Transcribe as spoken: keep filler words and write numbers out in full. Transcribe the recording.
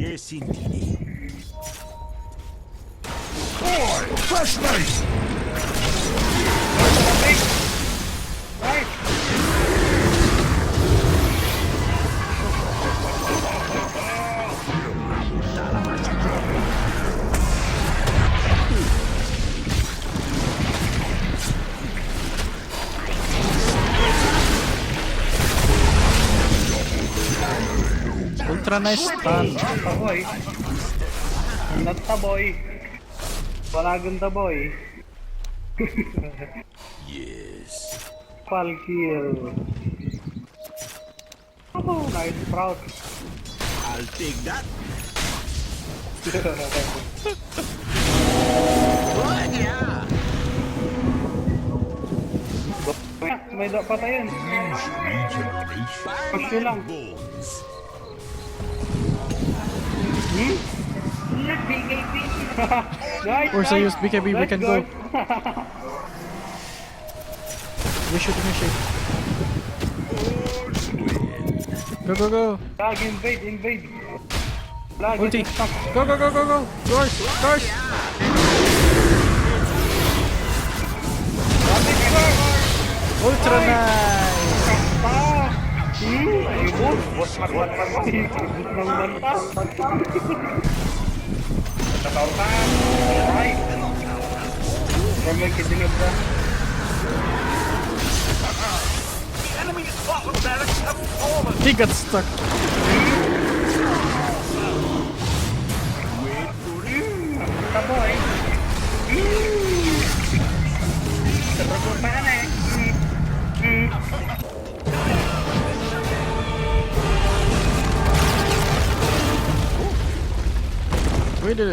Yes, indeed. Boy, flashlight! Ultra nice stun. Taboy. Ang nagtaboy. Panagan taboy. Yes. Pal kill. Oh, nice sprout. I'll take that. Oh, yeah. May da patayan. Push lang. Hmm? Nice, Or sa nice. use B K B, we Nice can goal. Go. We should initiate. Go, go, go. Lag, invade, invade. Lag, Ulti. stuck. Go, go, go, go, go. Doors, doors. Rapid fire. Ultra nice. Ah! Hmm? Ay, boss. Boss, mat, mat, mat, mat. Boss ng manta. Tatorta. Ay. Kami kitinag na. He got stuck. Taboy. Taboy pa na eh. We did it.